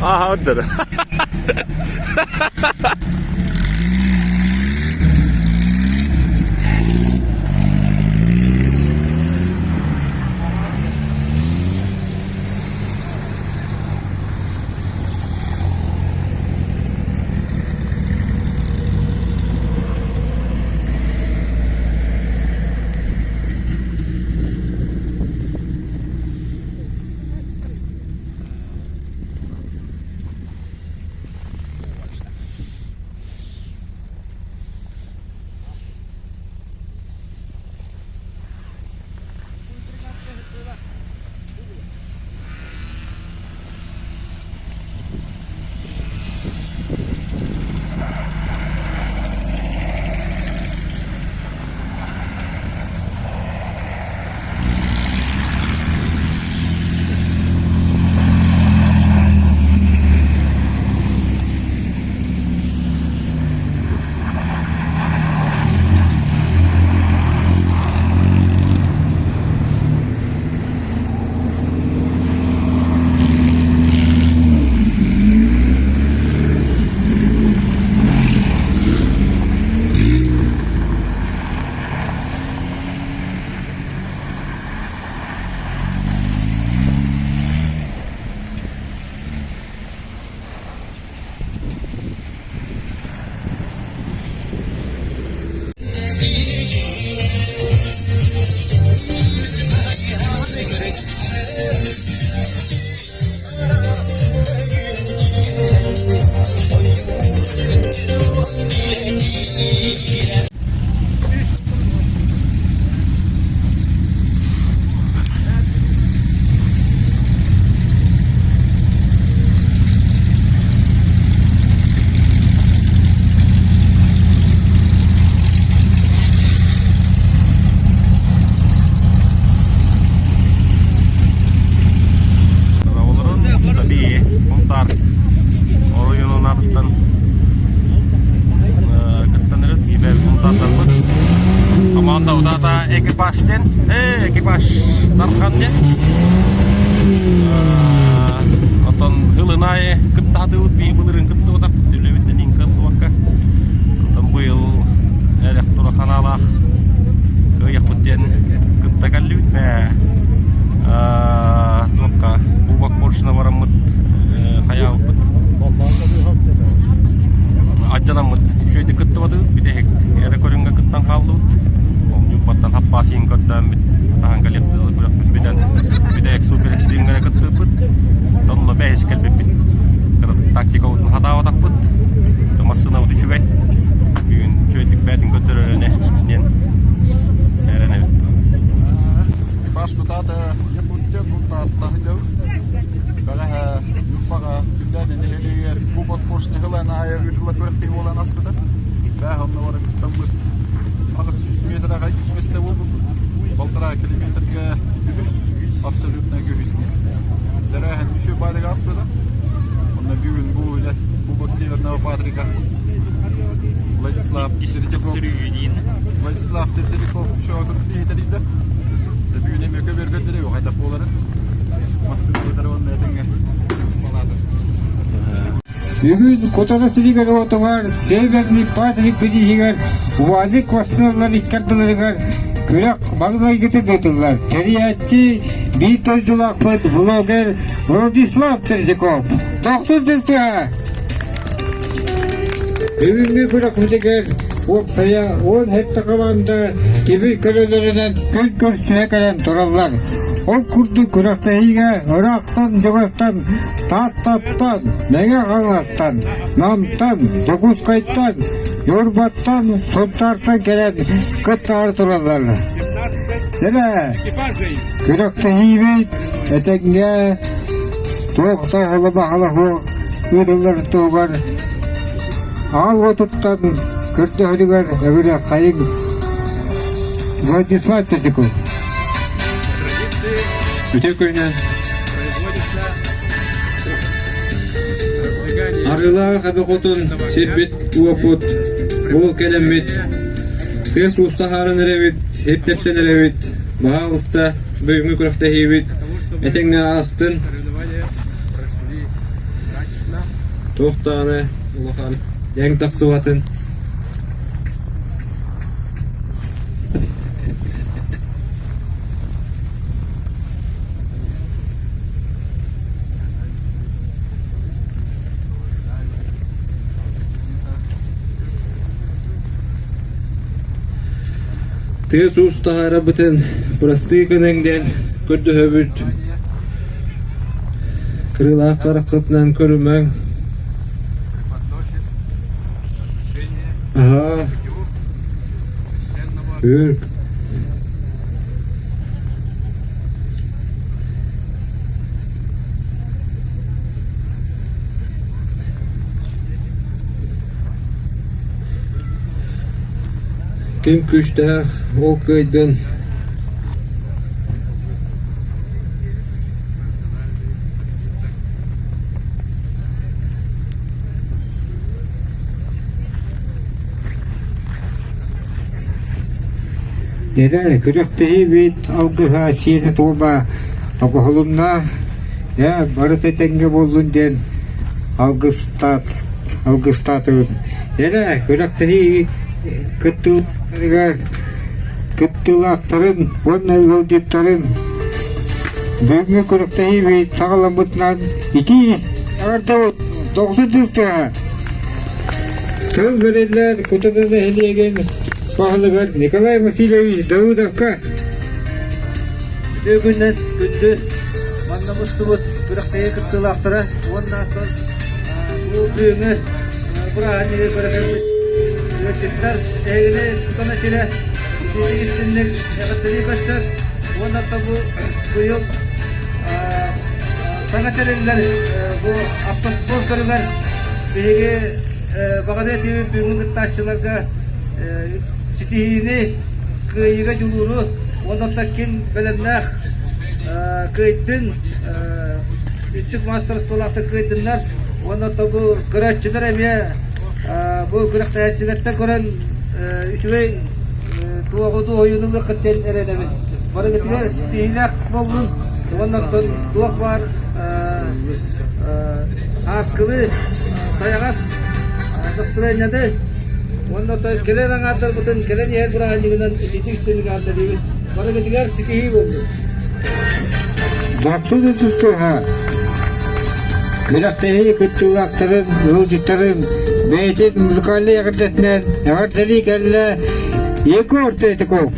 Ааһа отдары. Олорон би Сунтаар оройуонун аатыттан кыттан эрэр биибэл Сунтаардарбыт. Команда утаата экипаж диэн, э экипаж Дархан диэн. Оттон ылын аайы кыттаатыбыт бии былырын кыттыбатахпыт үлэбитинэн иҥ кыаллыбакка. Оттон быйыл эрэх тура ханаалаах кыайыахпыт диэн кытта кэллибит бээ. Туохха Кубок Поршина бараммыт хайаабыппыт. Адьанаммыт үчүгэйдик кыттыбатыбыт, бүтэһик эрэ көрүҥҥэ кыттан хааллыбыт. Ол Ньурбаттан хаппаас иһин көрдөөн таһан кэлиэхпит күрэхпит бүтэн бүтэһик супер экстримҥэ эрэ кыттыбыппыт. Онно бэһис кэлбиппит. Тактикабытын хатаабатахпыт. Массыынабыт үчүгэй. Бүгүн үчүгэйдик бээтин көрдөрөр ини диэн эрэнэбит. Экипаж тутаата Якутия Сунтаартаһыгар бэҕэһээ Ньурбаҕа Күндээдэ нэһилиэгэр Кубок Поршня ылан аайы ыытыллар күрэхтэһии буолан ааспыта. Бээх онно баран кыттаммыт 800 метраҕа иккис миэстэ буолбуппут. Балтараа километрга үһүс, абсолютно үһүс миэстэ. Тэрээһин үчүгэй баадыга ааспыта. Онно бүгүн бу үлэ Кубок Северного Патрика Владислав Третьяков Владислав Третьяков үчүгэй тэрийдэ. Бүгүн эмиэ көбөргөддөрө хайдах буоларын массыыналар уонна этэҥҥэ сулууспалаата. Бүгүн Кутана сиригэр уотугар Северный Патрик бирииһигэр УАЗик массыыналар икки ардыларыгар күрэх маҥнайгытын ыытыллар. Тэрийээччи биир дойдулаахпыт блогер Владислав Третьяков. Тохсун тыа! Бүгүҥҥү күрэхпитигэр уопсайа 17 команда. тимир көлөлөрүнэн күн көрсүһэ кэлэн тураллар. Ол курдук күрэхтэһиигэ ыраахтан-чугастан, Тааттаттан, Мэҥэ Хаҥаластан, Намтан, Дьокуускайтан, Ньурбаттан, Сунтаартан кэлэн кыттаары тураллар. Дьэ, күрэхтэһиибит этэҥҥэ туох да оһоло-баһала суох ыытыллар туһугар аал уотуттан көрдөһөрүгэр ыҥырыаххайыҥ Владислав Тетиков. Үтүө күнүнэн Арыылаах эбэ хотун сирбит уоппут уол кэлэммит тыас уус таһааран эрэбит сир тэпсэн эрэбит баһаалыста бүгүҥҥү күрэхтэһиибит этэҥҥэ аастын туох даҕаны улахан дэҥ тахсыбатын Тыас-уус таһаарабытын бырастыы гыныҥ диэн көрдөһөбүт. Кырыылаах хараххытынан көрүмэҥ. Аһаа. Үөр. Ким күүстээх, ол кыайдын. Дьэ, күрэхтэһиибит алгыһа сиэнэ-туома оҥоһулунна, ээ, барыта этэҥҥэ буоллун диэн алгыстаат, алгыстаатыбыт. Дьэ, күрэхтэһии кыттыылаахтарыгар кыттыылаахтарын уонна ыалдьыттарын бүгүҥҥү күрэхтэһиибит саҕаламмытынан итии эҕэрдэ дохсун тыастаһа Тыл бэриллэр Кутана нэһилиэгин баһылыгар Николай Васильевич Давыдовка Үтүө күннэн күндү манна мустубут күрэхтэһии кыттыылаахтара уонна бу бүгүҥҥү бырааһынньыгы көрө кэлбит ыалдьыттар эһигини Кутана сирэ итиитик истинник эҕэрдэлии көрсөр уонна бу быйыл Саҥа тэриллэр бу автоспорт көрүҥэр биһиги баҕарыа этибит бүгүҥҥү кыттааччыларга ситиһиини, кыайыыга дьулууру уонна ким бэлэмнээх кыайдын, үрдүк маастарыстыбалаахтык кыайдыннар уонна бу көрөөччүлэр эмиэ бу күрэхтэһээччилэртэн көрөн үчүгэй туоҕу дуоһуйууну ылыаххыт диэн эрэнэбин. Барыгытыгар ситиһиилээх буоллун уонна оттон туох баар ааскылыы сайаҕас настроениены уонна оттон кэлэр аҥаардарбытын кэлэн иһэр бырааһынньыгынан ититик истиҥник ааттатыыбыт. Барыгытыгар ситиһии буоллун. Баппыт ытыстыһа күрэхтэһии кыттыылаахтарын, ыалдьыттарын бэйэтин музыкальнай эҕэрдэтинэн эҕэрдэлии кэллэ Егор Третьяков.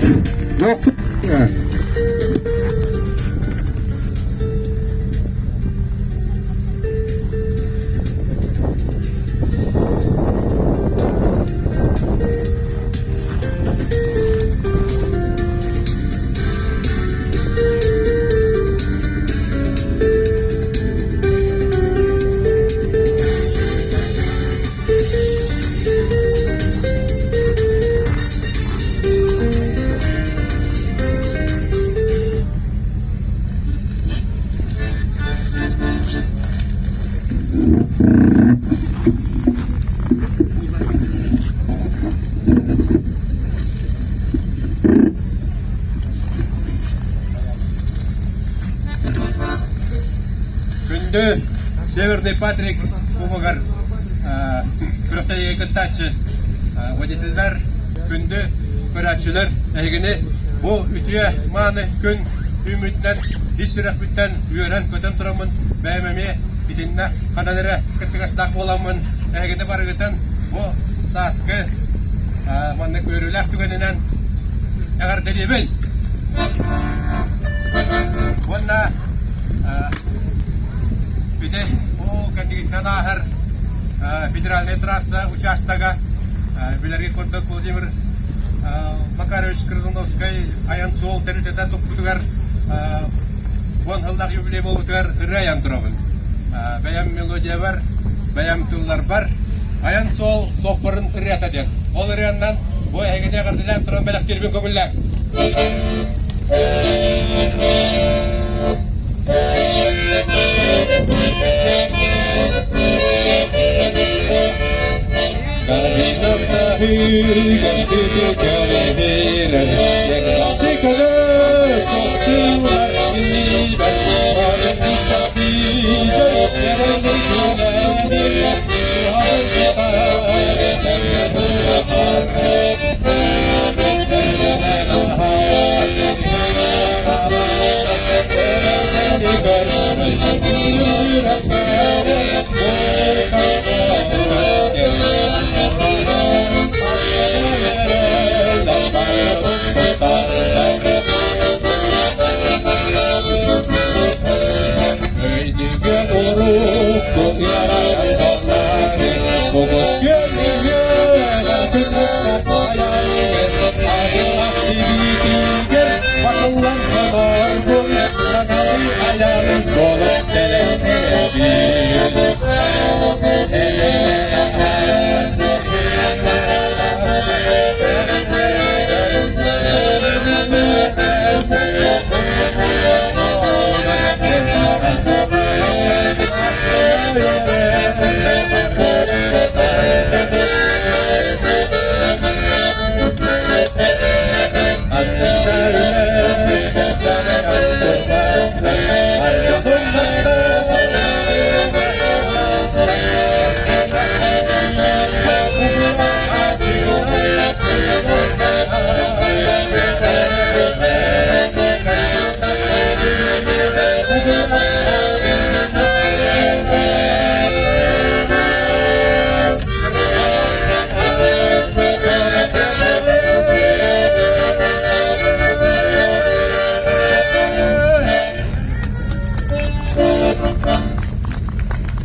Күндү Северный Патрик кубогар күрэхтэһиигэ кыттааччы водителлэр, күндү көрөөччүлэр, эһигини бу үтүө мааны күн үүммүтүнэн ис сүрэхпиттэн үөрэн-көтөн тураммын бэйэм эмиэ итиннэ ханан эрэ кыттыгастаах буоламмын эһигини барыгытын бу сааскы маннык үөрүүлээх түгэнинэн. эҕэрдэлиибин! Уонна ити ол кэннигиттэн ааһар федеральная трасса учаастага билэргэ курдук Владимир Макарович Крыжановскай айан суол тэрилтэтэ туппутугар уон сыллаах юбилей буолбутугар ырыа айан турабын. Бэйэм мелодиябар, бэйэм тылларбар айан суол суоппарын ырыата диэн. Ол ырыаннан бу эһигини эҕэрдэлээн туран бэлэхтиирбин көҥүллээҥ.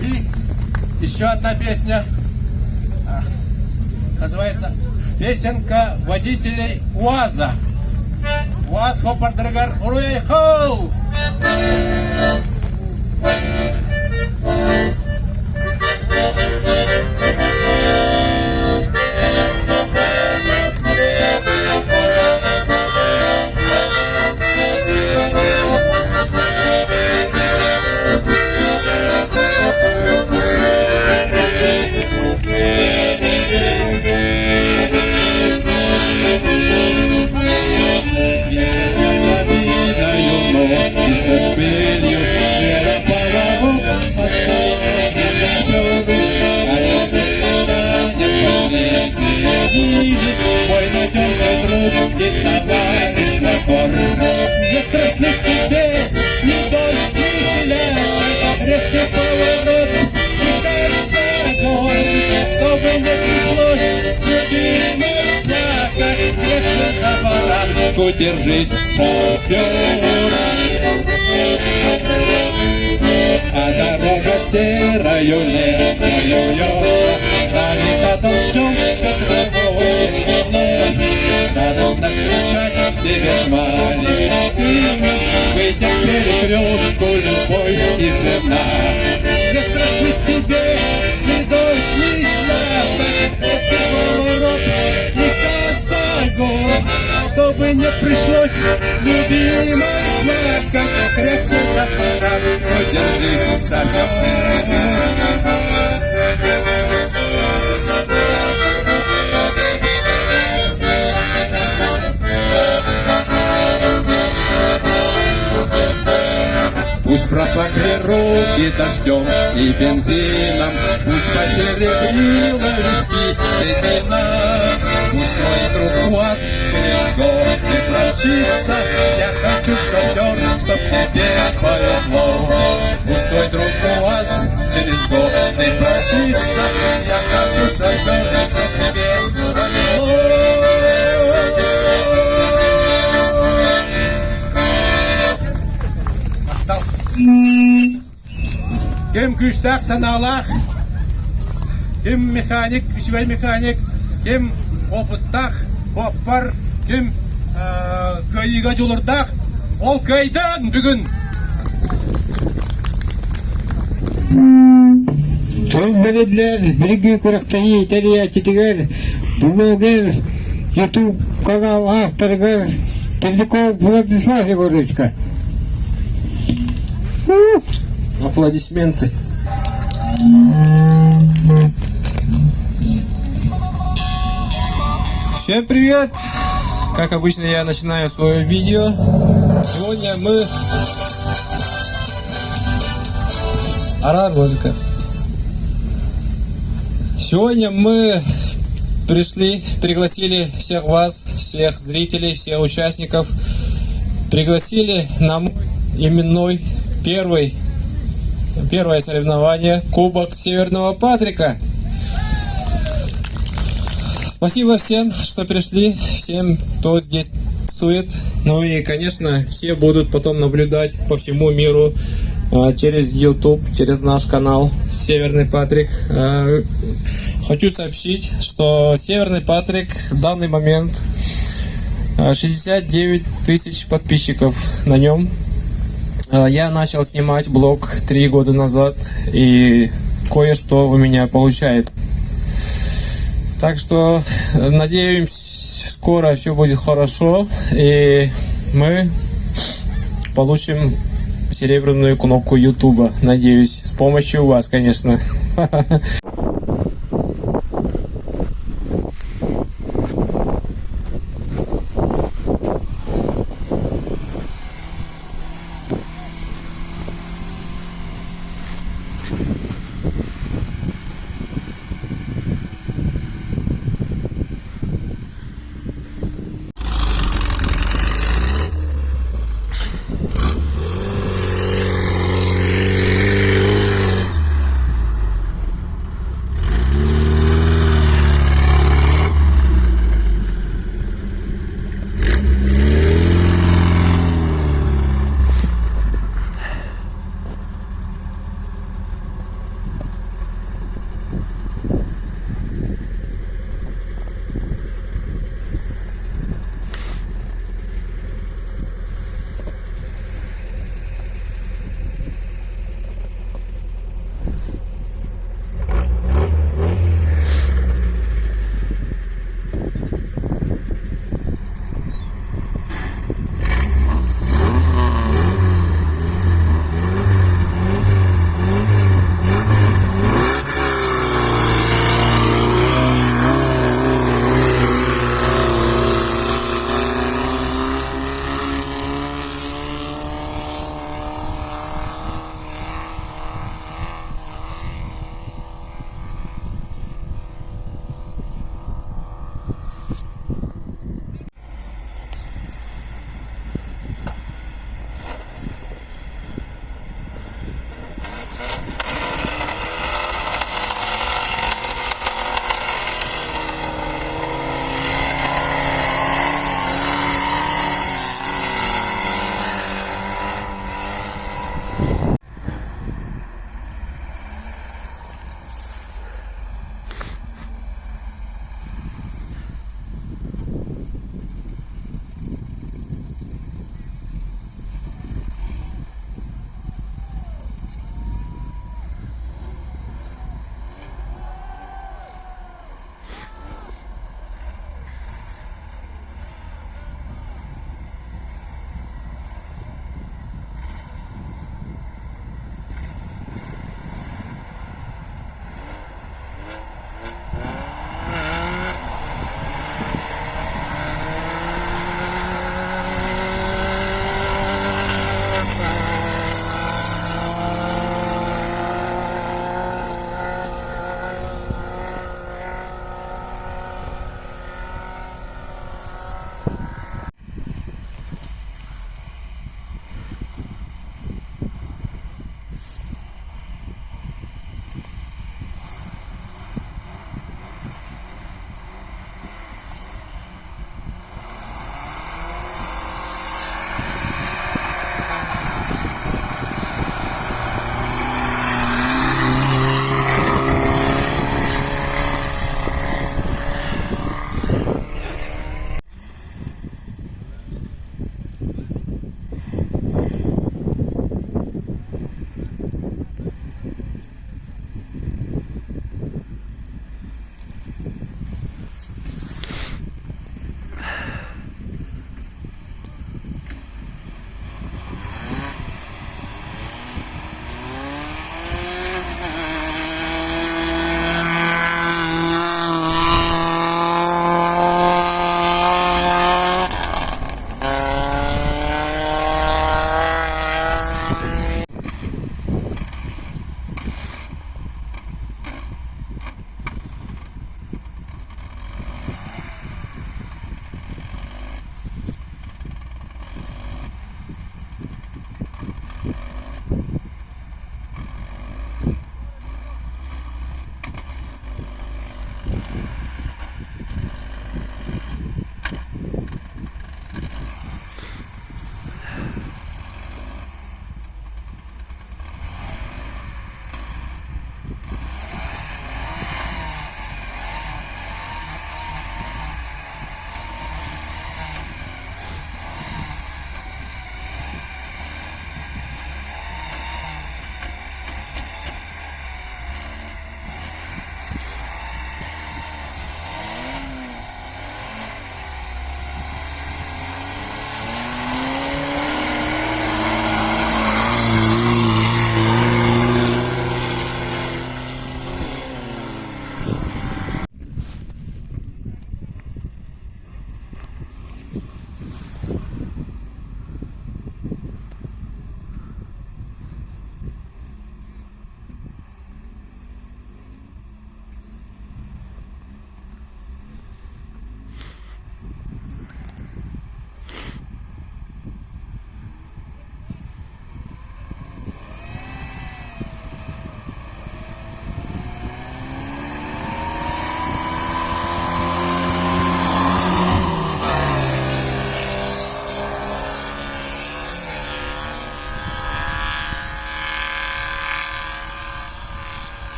И еще одна песня называется «Песенка водителей УАЗа». УАЗ суоппардарыгар уруй-айхал! Не страшны тебе ни дождь, ни слякоть, резкий поворот и косогор. Чтобы не пришлось любимой плакать, крепче за баранку держись, шофер. А дорога серою лентою вьется, залита дождем ветровой смолой. Радостно встречать тебе с маленьким сыном, выйдя к перекрестку любовь и жена. Не страшны тебе ни дождь, ни слякоть, резкий поворот, ни косогор. Чтобы не пришлось любимой плакать, крепче за баранку держись, шофер. Пусть пропахли руки дождем и бензином, Пусть посеребрила виски седина, Пусть твой друг УАЗ через горы промчится, Я хочу, шофер, чтоб тебе повезло. Пусть твой друг УАЗ через горы промчится, Я хочу, шофер, чтоб тебе повезло. Ким күүстээх санаалаах, ким механик, үчүгэй механик, ким опыттаах суоппар, ким кыайыыга дьулурдаах, ол кыайдан бүгүн! Тыл бэриллэр билиҥҥи күрэхтэһии тэрийээччитигэр, блогер, YouTube канал авторыгар Терляков Владислав Егоровичка. Аплодисменты. Всем привет! Как обычно я начинаю свое видео. Сегодня мы... Арар музыка. Сегодня мы пришли, пригласили всех вас, всех зрителей, всех участников, пригласили на мой именной первый, первое соревнование Кубок Северного Патрика. Спасибо всем, что пришли, всем, кто здесь присутствует. Ну и, конечно, все будут потом наблюдать по всему миру через YouTube, через наш канал Северный Патрик. Хочу сообщить, что Северный Патрик в данный момент 69 тысяч подписчиков на нем. Я начал снимать блог 3 года назад, и кое-что у меня получается. Так что, надеюсь, скоро все будет хорошо, и мы получим серебряную кнопку Ютуба. Надеюсь, с помощью вас, конечно.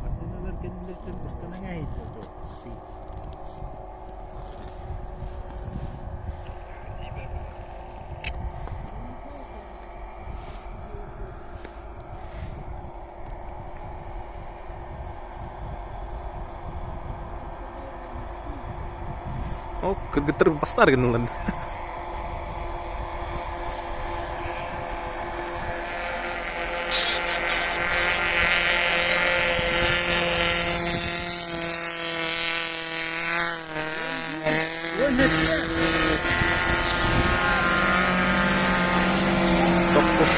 Массыыналар кэннилэриттэн ыстанан ааһыйда дуо? Ол кыргыттар бастаары гыннылар. Токкус.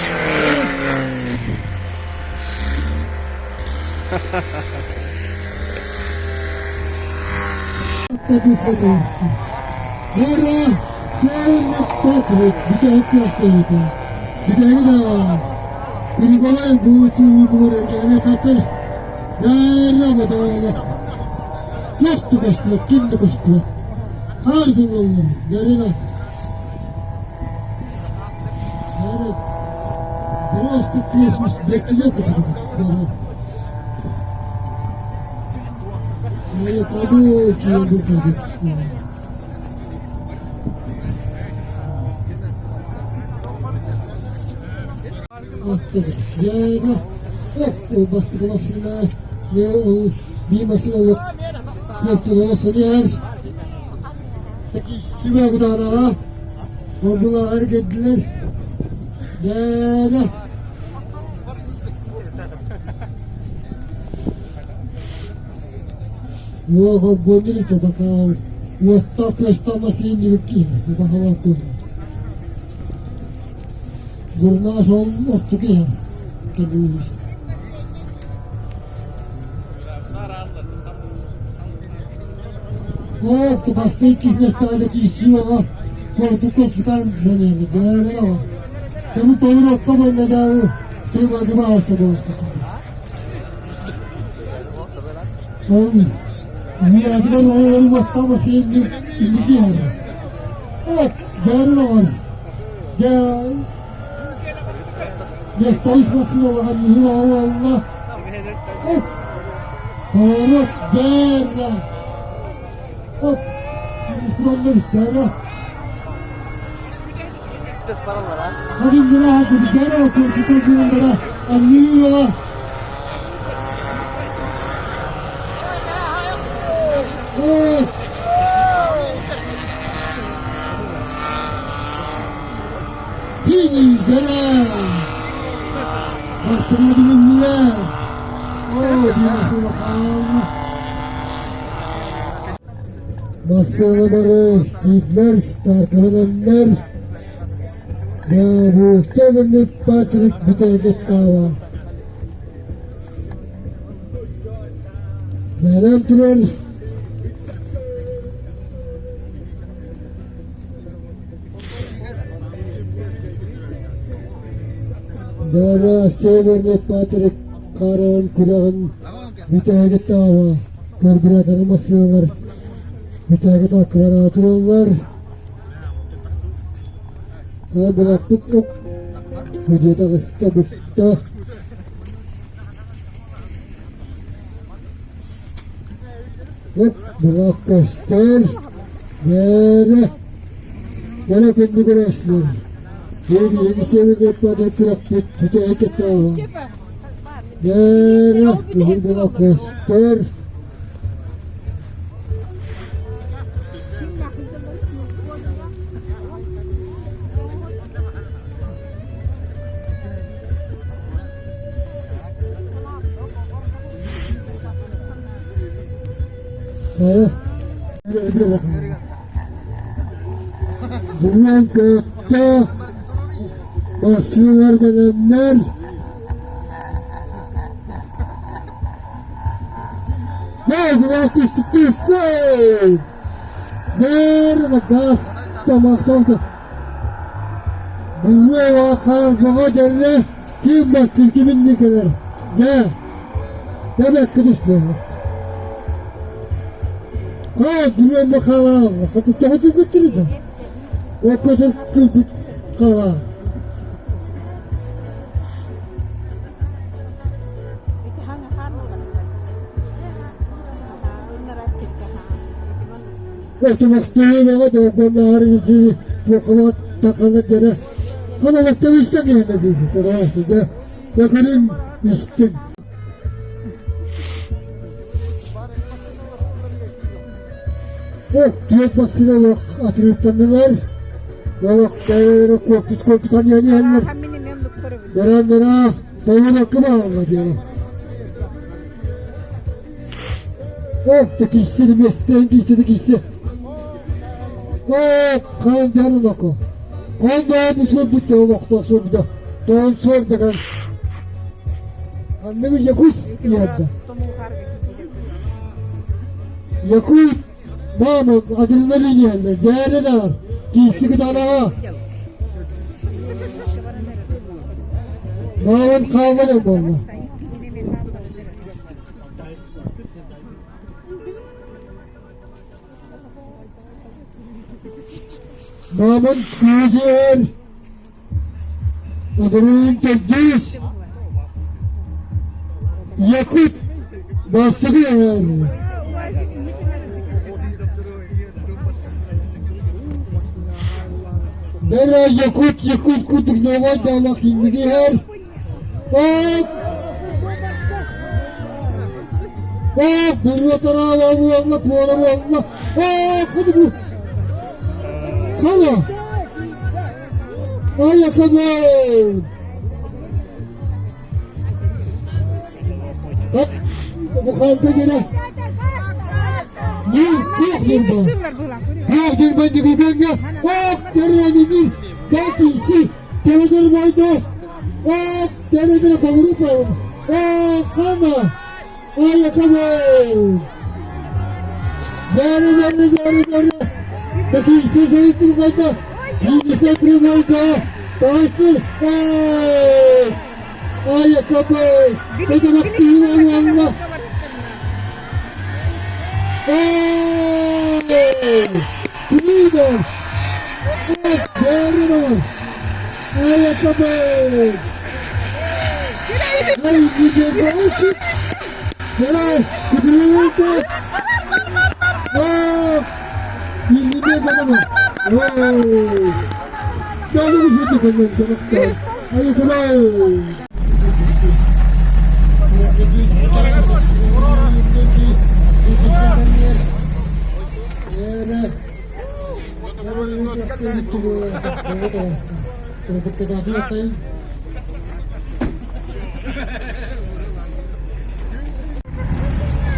Бара Северный Патрик хаарын күрэҕин бүтэһиги таава карбюраторы массыыналар бүтэһиги тааккыбара тураллар. Быласпыт оп бүдүөтэ кыста бутта. Оп былаах көстөр. Бээрэ. Бара күндү көрөөччүлэр. Биһиги Северный Патрик күрэхпит бүтэһик этаба. Бээрэ, кыһыл былаах көстөр. Бүгүн кытта Бассыылар бэлэмнэр Ким бастыыр киминни кэлэр дьэ тэбэккэ түстэ Хаа дүрүөн махалаал хатыттаха түргэттири да Оккотор кылбыт халаа Отумахтыы доҕордоһор туоххалаат такала дьэрэ халалаттан истэн иһэнэ диidi дьэ көрүҥ истиҥ Түөрт бастыҥ олох атырыыттаннылар. Олох бэйэлэрэ куоппут куоппут анньан иһэллэр. Бараннара толорокко баалла диэҕэ. Ох, да киирсэ миэстээн киирсэ да киирсэ. Ох, хаан дьарылако. Хаан да бу суорбут олохтоох суорбута. Тоон суордаган. Ханныгы якут диэбитэ. Якут, мама, адреналин диэннэр, дээрэ да, киирсигит анаҕа. Мааман хаалбат буолла. Мааман күүсүөр Адырыын төрдүс Якут бастакы Бэра Якут Якут курдук новай даалах инники иһэр. Ох, буруотараала буолла, туора буолла. Ох, бу. Хала. Айакабын. Так, бу халда гене. Не, туох дирбан. Туох дирбан дигүгенге. Ох, теренини. Датиси. Теледер бойду. Ох, теледер богуруп Ох, хана. Айакабын. Бәрі, бәрі, бәрі, бәрі. Бәкейсі зайытыр қайда. Киінесе тұрмайда. Тағыстыр. Айакабын. Қайда бақтиын алла. Лидер. Бәрі бар. Айакабын. Ай,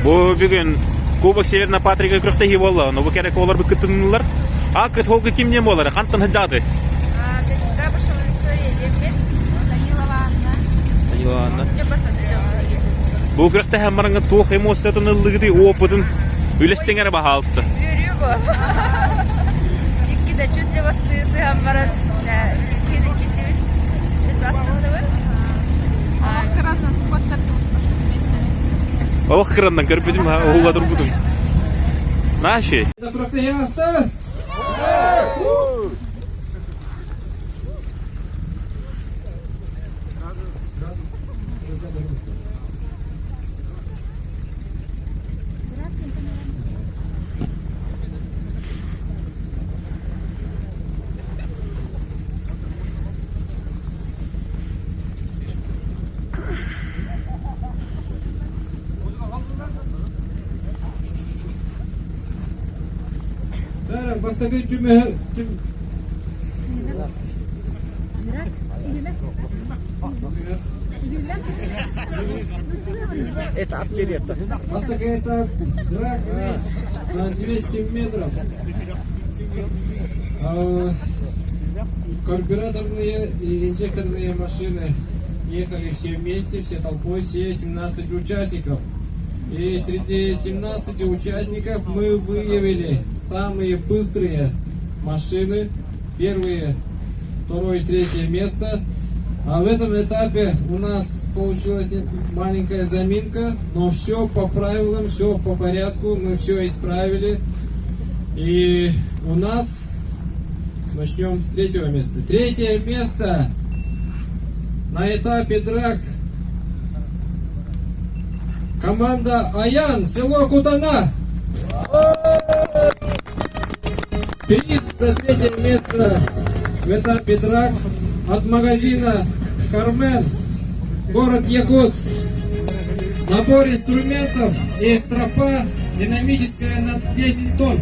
Бу бүгүн Кубок Северной Патрика күрэхтэһии буолла. Ону бу кэрэ куоларбыт кыттыннылар. А кыт холга кимнен буолар? Хантан сылдьааты? Данилова Анна. Бу күрэхтэһэн бараҥҥа туох эмоциятын ыллыгытый, опытын үлэстиҥ эрэ баһаалыста. Үөрүү бу. Икки да чуть ли бастыы сыһан баран икки иккитибит бастынныбыт. Олох кыраннан көрбүтүм, уһула турбутум. Наши. Бастакы түмэһ Бастакы этап драг рейс на 200 метров. Карбюраторные и инжекторные машины ехали все вместе, все толпой, все 17 участников. И среди 17 участников мы выявили самые быстрые машины. Первые, второе и третье место. А в этом этапе у нас получилась маленькая заминка, но все по правилам, все по порядку, мы все исправили. И у нас начнем с третьего места. Третье место на этапе драг команда Аян, село Кутана. Приз за третье место в этапе драг от магазина Кармен, город Якутск. Набор инструментов и стропа динамическая на 10 тонн.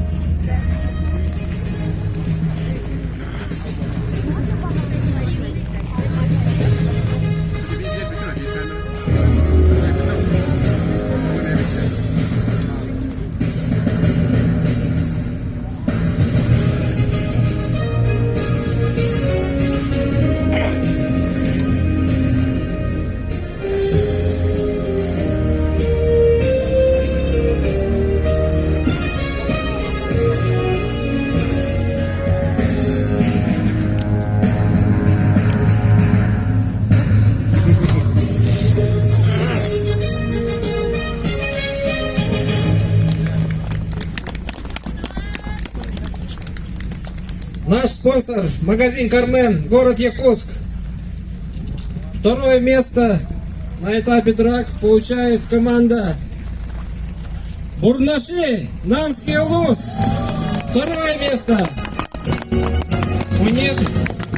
Наш спонсор – магазин «Кармен», город Якутск. Второе место на этапе драк получает команда Бурнаши, Намский Улус. Второе место. У них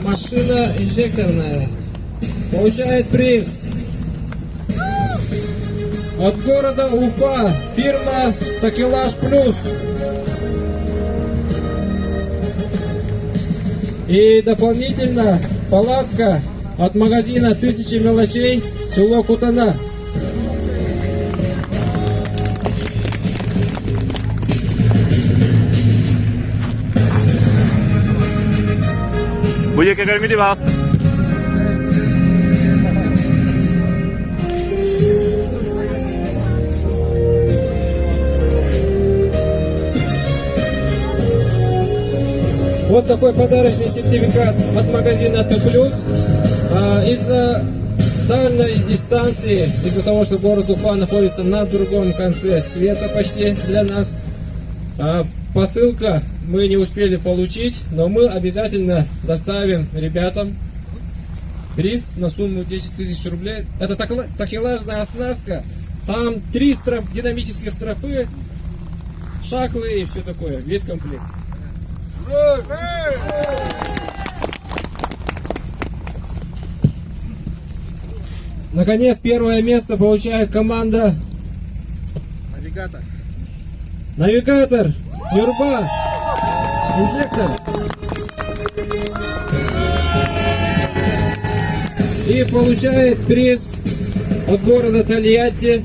машина инжекторная. Получает приз от города Уфа, фирма Такелаж Плюс. И дополнительно палатка от магазина «Тысячи мелочей» село Кутана. Бу диэки көрүҥүтү баҕастын. Вот такой подарочный сертификат от магазина Т+. Из-за дальней дистанции, из-за того, что город Уфа находится на другом конце света почти для нас, посылка мы не успели получить, но мы обязательно доставим ребятам приз на сумму 10 тысяч рублей. Это такелажная оснастка. Там три строп, динамических стропы, шаклы и все такое, весь комплект. Наконец, первое место получает команда Навигатор. Навигатор, Юрба, Инжектор. И получает приз от города Тольятти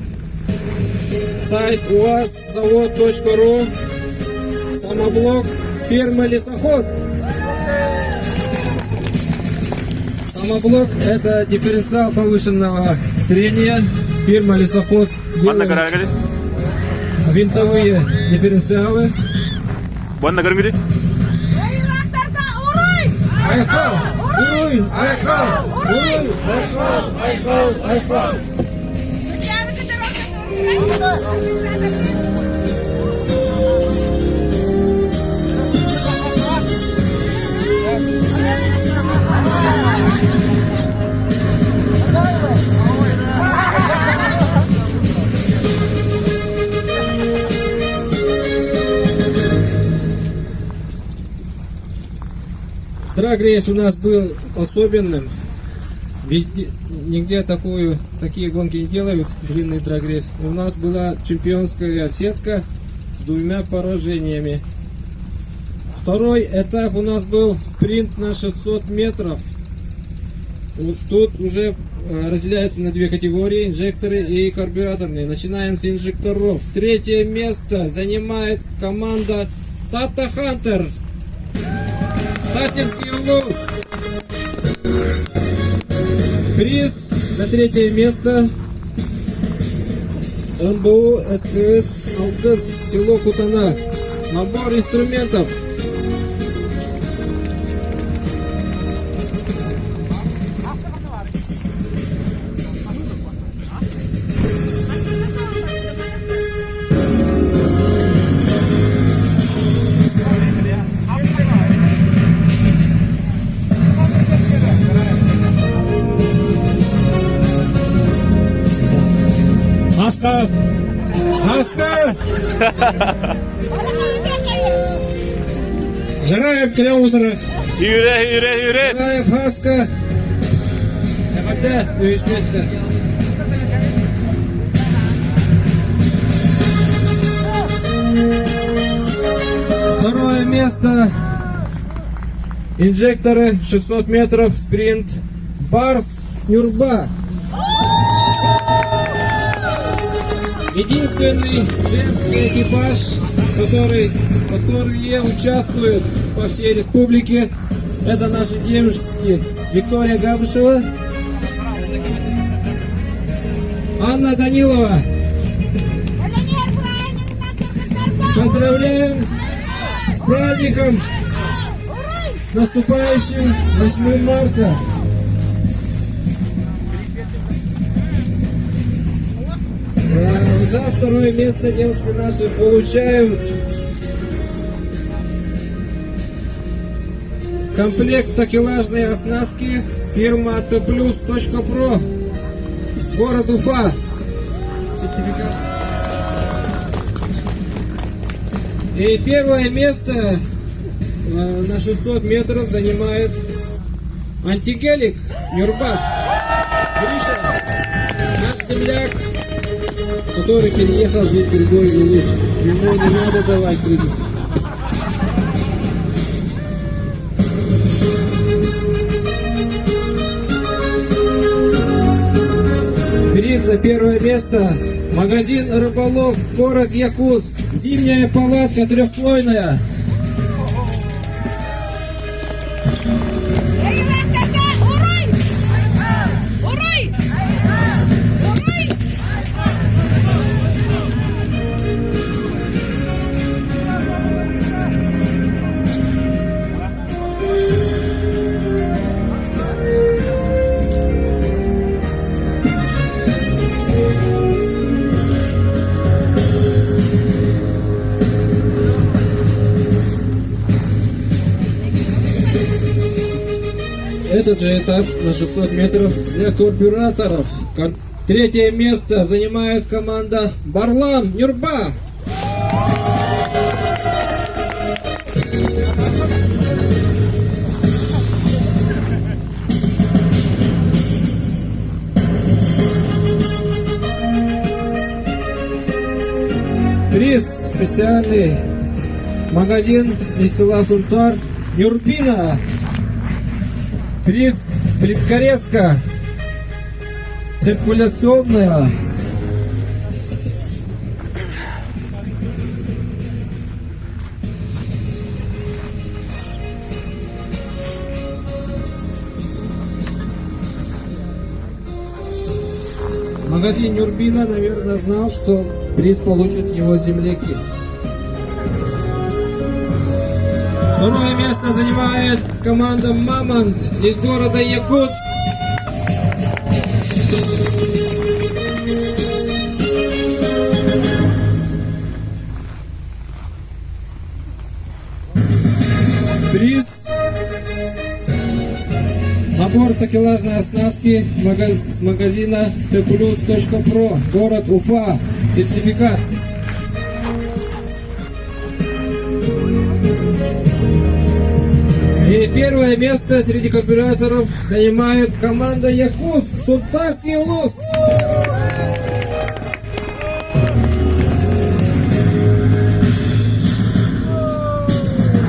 сайт уаззавод.ру самоблок фирмы Лесоход. Самоблок это дифференциал повышенного трения. Фирма Лесоход Манна делает көрөргүтүй? винтовые дифференциалы. Манна көрүҥүтүй? Айхал! Уруй! Айхал! Уруй! Айхал! Айхал! Айхал! Драг-рейс у нас был особенным. Везде, нигде такую, такие гонки не делают, длинный драг-рейс. У нас была чемпионская сетка с двумя поражениями. Второй этап у нас был спринт на 600 метров. Вот тут уже э, разделяются на две категории, инжекторы и карбюраторные. Начинаем с инжекторов. Третье место занимает команда Тата Хантер. Татинский улус. Приз за третье место МБУ СКС Алгыз, село Кутана. Набор инструментов. Хаска! Хаска! Жараев Кляузера. Юре, юре, юре! Жараев Хаска. Эҕэрдэ, үһүс миэстэ. Второе место. Инжекторы 600 метров, спринт. Барс Нюрба. Единственный женский экипаж, который, которые участвуют по всей республике, это наши девушки Виктория Габышева, Анна Данилова. Поздравляем с праздником! С наступающим 8 марта! Э, за второе место девушки наши получают комплект такелажной оснастки фирма Tplus.pro город Уфа. Сертификат. И первое место э, на 600 метров занимает антигелик Нюрба. Гриша, наш земляк, который переехал жить в другой улус. Ему не надо давать призыв. Приз за первое место. Магазин «Рыболов», город Якутск. Зимняя палатка трехслойная. Этот же этап на 600 метров для карбюраторов. Третье место занимает команда Барлан Нюрба. Приз специальный магазин из села Сунтар Нюрбина. Приз Плиткорезка циркуляционная. Магазин Нюрбина, наверное, знал, что приз получат его земляки. Второе место занимает команда «Мамонт» из города Якутск. Приз Набор такелажной оснастки с магазина tplus.pro, город Уфа, сертификат. И первое место среди карбюраторов занимает команда Якутск, Сунтарский улус.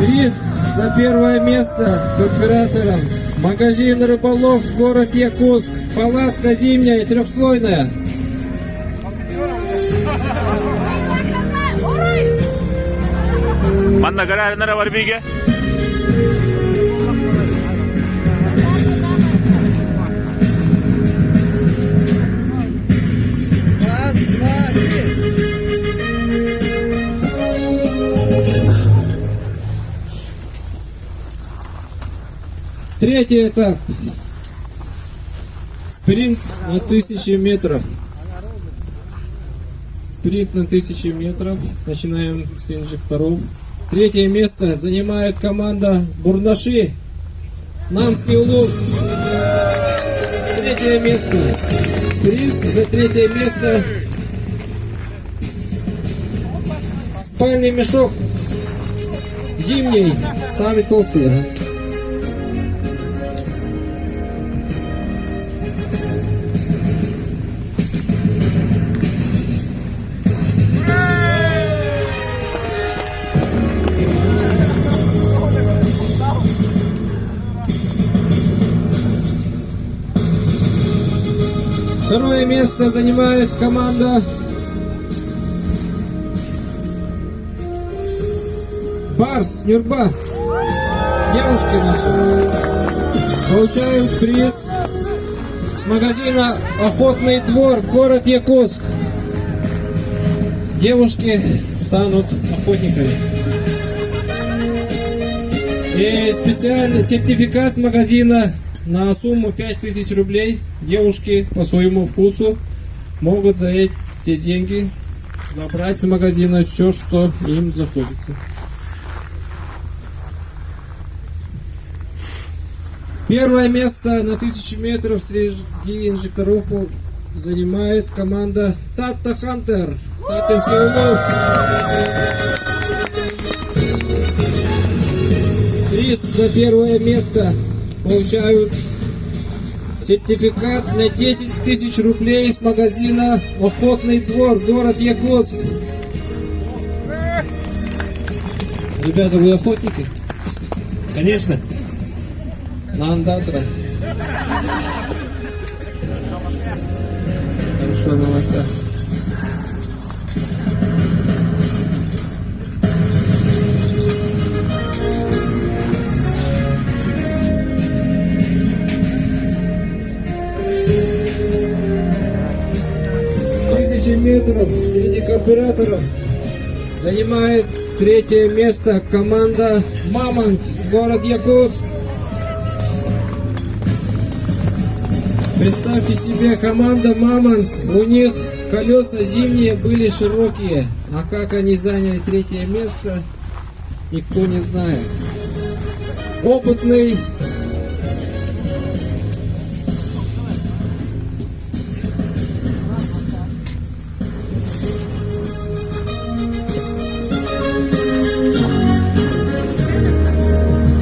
Приз за первое место карбюратором. Магазин рыболов, город Якутск. Палатка зимняя, трехслойная. Манна гараарынара бар биге. Третий этап. Спринт на тысячи метров. Спринт на тысячи метров. Начинаем с инжекторов. Третье место занимает команда Бурнаши. Намский улус. Третье место. Приз за третье место. Спальный мешок. Зимний. Самый толстый. Ага. Второе место занимает команда Барс Нюрба. Девушки наши получают приз с магазина «Охотный двор», город Якутск. Девушки станут охотниками. И специальный сертификат с магазина на сумму 5000 рублей девушки по своему вкусу могут за эти деньги забрать с магазина все, что им захочется. Первое место на 1000 метров среди инжекторов занимает команда Тата Хантер. Татинский улус. Приз за первое место получают сертификат на 10 тысяч рублей с магазина «Охотный двор», город Якутск. Ребята, вы охотники? Конечно. На андатра. Хорошо, на лося. Тысячи метров среди карбюраторов занимает третье место команда «Мамонт», город Якутск. Представьте себе, команда «Мамонт», у них колеса зимние были широкие, а как они заняли третье место, никто не знает. Опытный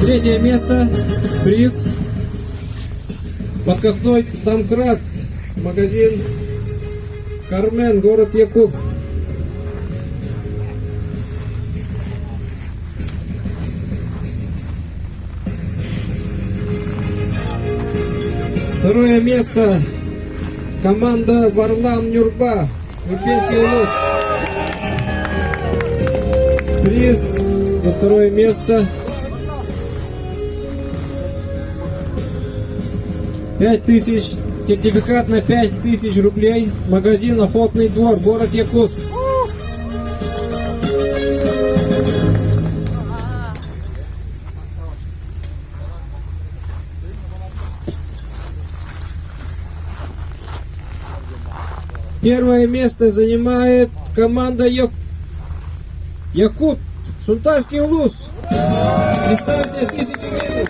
Третье место, приз Подкатной домкрат, магазин Кармен, город Якут. Второе место команда Варлам Нюрба, Нюрбинский улус. Приз за второе место 5000, сертификат на 5000 рублей, магазин «Охотный двор», город Якутск. Первое место занимает команда Якут, Сунтарский улус. Представьте 10 тысяч гривен.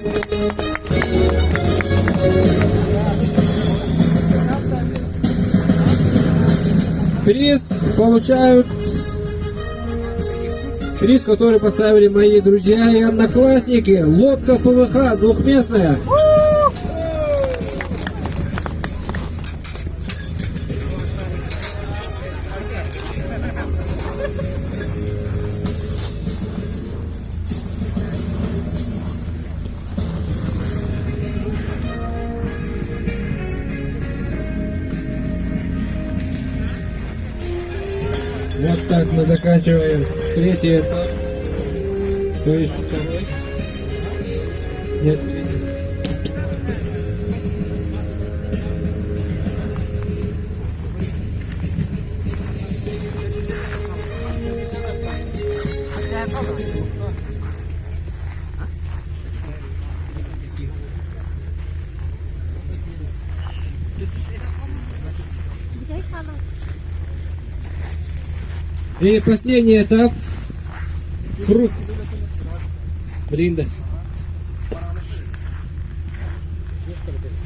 Приз получают Приз, который поставили мои друзья и одноклассники. Лодка ПВХ двухместная. Вот так мы заканчиваем третий этап. То есть второй. Нет, И последний этап. Круг. Бринда.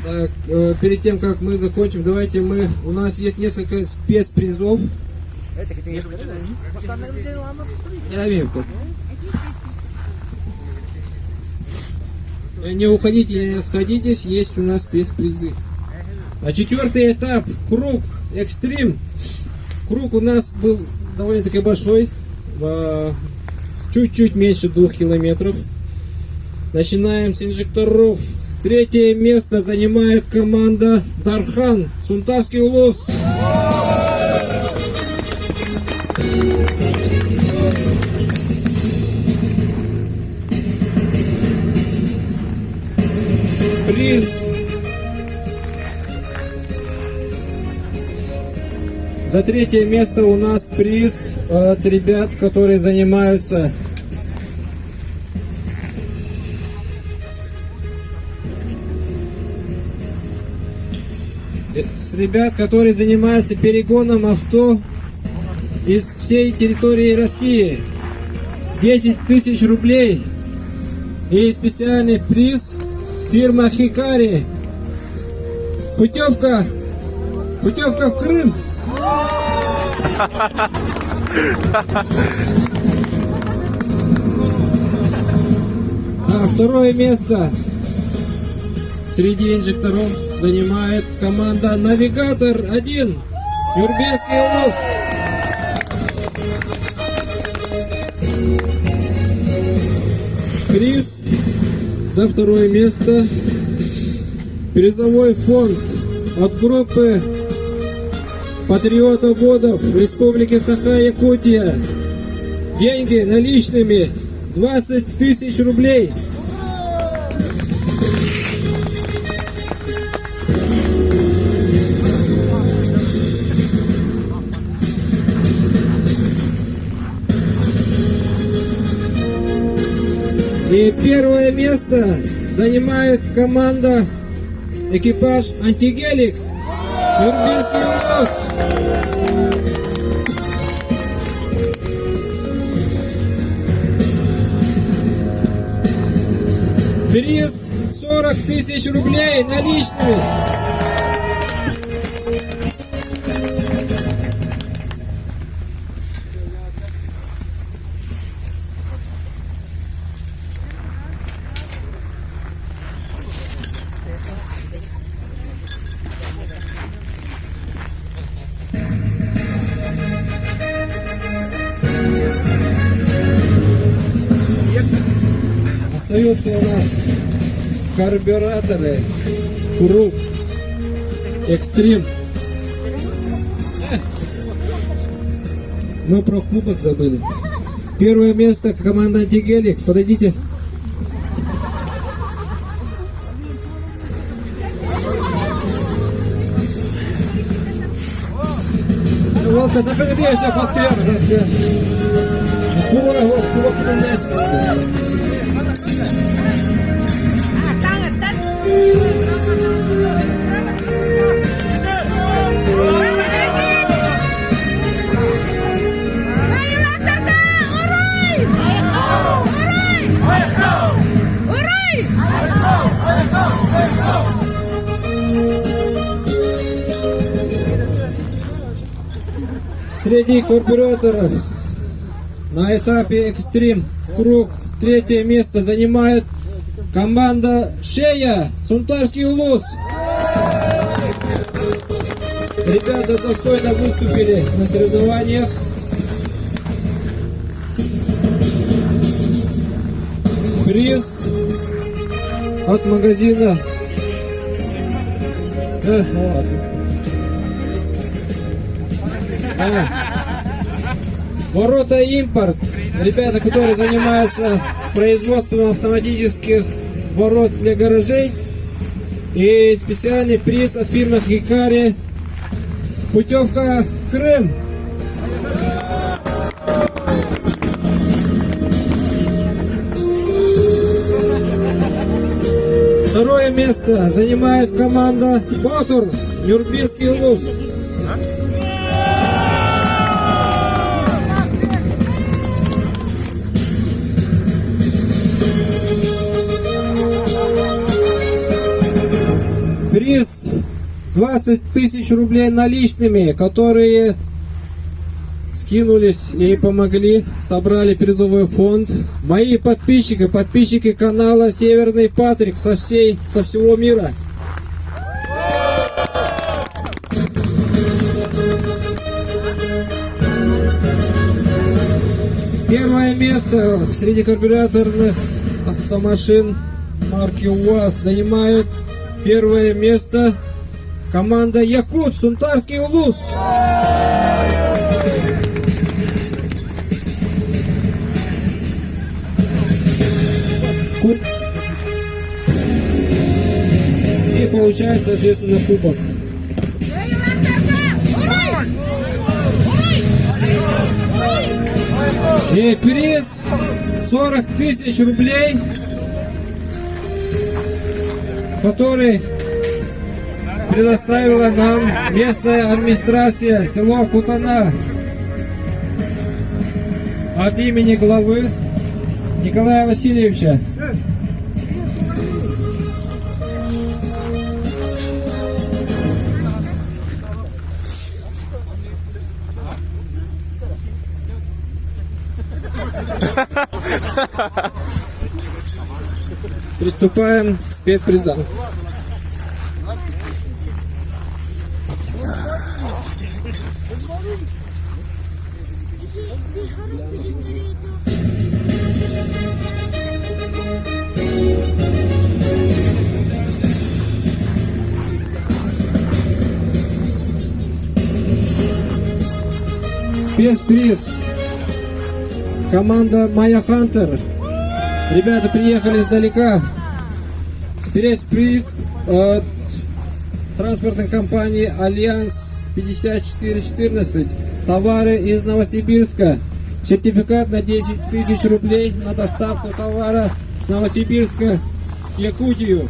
Так, э, перед тем, как мы закончим, давайте мы... У нас есть несколько спецпризов. Не уходите, не расходитесь, есть у нас спецпризы. А четвертый этап, круг, экстрим. Круг у нас был довольно-таки большой, а, чуть-чуть меньше двух километров. Начинаем с инжекторов. Третье место занимает команда Дархан, Сунтарский улус. Приз За третье место у нас приз от ребят, которые занимаются с ребят, которые занимаются перегоном авто из всей территории России. 10 тысяч рублей и специальный приз фирма Хикари. Путевка, путевка в Крым. А второе место среди инжекторов занимает команда «Навигатор-1» Юрбинский улус. Приз за второе место призовой фонд от группы Патриота годов Республики Саха-Якутия. Деньги наличными 20 тысяч рублей. И первое место занимает команда экипаж «Антигелик». Юрбинский улус. Приз 40 тысяч рублей наличными. Остаются у нас карбюраторы Круг Экстрим. Мы про кубок забыли. Первое место команда Антигелик. Подойдите. Волка, наконец-то, подпер, Кубок, кубок, Среди карбюраторов на этапе «Экстрим» круг третье место занимает команда «Шея» Сунтарский улус. Ребята достойно выступили на соревнованиях. Приз от магазина. Э, а. Ворота импорт. Ребята, которые занимаются производством автоматических ворот для гаражей. И специальный приз от фирмы Хикари. Путевка в Крым. Второе место занимает команда «Батур» Нюрбинский улус. Приз 20 тысяч рублей наличными, которые скинулись и помогли, собрали призовой фонд. Мои подписчики, подписчики канала Северный Патрик со, всей, со всего мира. Первое место среди карбюраторных автомашин марки УАЗ занимает первое место команда Якут, Сунтарский Улус. И получает, соответственно, кубок. И приз 40 тысяч рублей, который предоставила нам местная администрация село Кутана от имени главы Николая Васильевича. Приступаем к спецпризам. Спецприз. Команда Майя Хантер. Ребята приехали издалека. Спецприз от транспортной компании «Альянс 5414». Товары из Новосибирска. Сертификат на 10 тысяч рублей на доставку товара с Новосибирска в Якутию.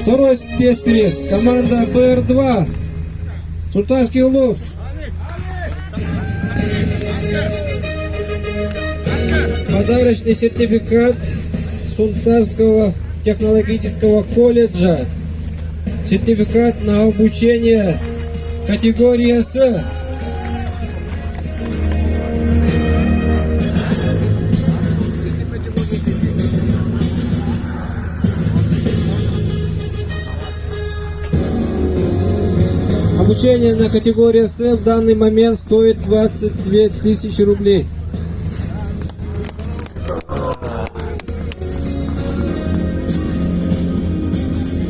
Второй спецприз. Команда БР-2. Султанский улус. Подарочный сертификат Сунтарского технологического колледжа. Сертификат на обучение категория С. Обучение на категории С в данный момент стоит 22 тысячи рублей.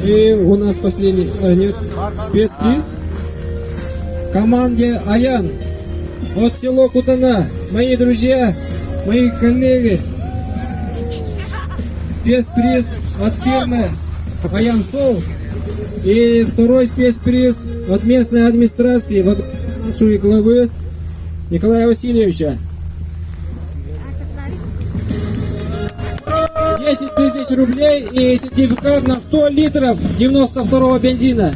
И у нас последний, а, нет, спецприз команде Аян от село Кутана. Мои друзья, мои коллеги. Спецприз от фирмы Аян Сол. И второй спецприз от местной администрации, от нашей главы Николая Васильевича. 10 тысяч рублей и сертификат на 100 литров 92-го бензина.